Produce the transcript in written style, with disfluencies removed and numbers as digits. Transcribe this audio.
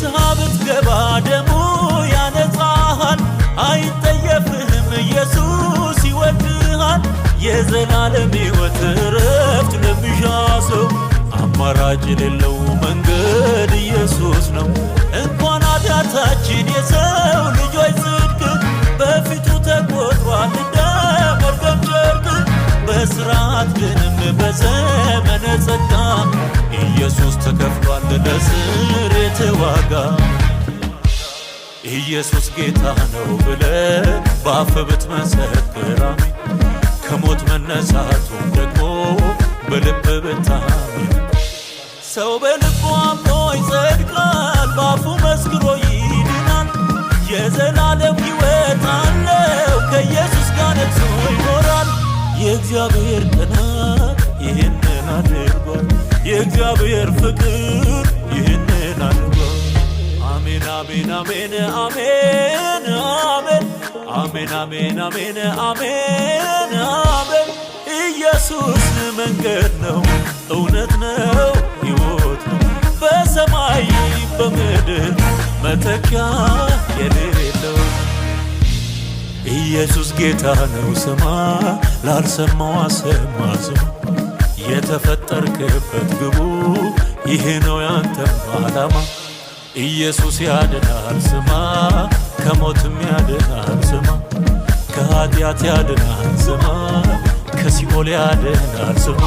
ንስሐ ብትገባ ደሙ ያነጻሃል፣ አይጠየፍህም ኢየሱስ ይወድሃል። የዘላለም ሕይወት እረፍት ለሚሻ ሰው አማራጭ የሌለው መንገድ ኢየሱስ ነው። እንኳን ኃጢአታችን የሰው ልጆች ጽድቅ በፊቱ ተቆጥሯል እንደ መርገም ጨርቅ። በስርዓት ግንም በዘመነ ጸጋ ኢየሱስ ተከፍሏል ለስርየት ዋጋ። ኢየሱስ ጌታ ነው ብለህ በአፍህ ብትመሰክር አሜን፣ ከሞት መነሳቱን ደግሞ በልብ ብታምን፣ ሰው በልቡ አምኖ ይጸድቃል፣ በአፉ መስክሮ ይድናል። የዘላለም ሕይወት አለው ከኢየሱስ ጋር ነግሶ ይኖራል። የእግዚአብሔር ቅናት ይህንን አድርጓል። የእግዚአብሔር ፍቅር ይህንን አድርጓል። አሜን አሜን አሜን አሜን አሜን አሜን አሜን አሜን አሜን አሜን። ኢየሱስ መንገድ ነው፣ እውነት ነው፣ ሕይወት ነው። በሰማይ በምድር መተኪያ የሌለው ኢየሱስ ጌታ ነው። ስማ፣ ላልሰማው አሰማ ስማ። የተፈጠርክበት ግቡ ይሄ ነው ያንተም ዓላማ። ኢየሱስ ያድናል ስማ፣ ከሞትም ያድናል ስማ፣ ከኃጢአት ያድናል ስማ፣ ከሲኦል ያድናል ስማ።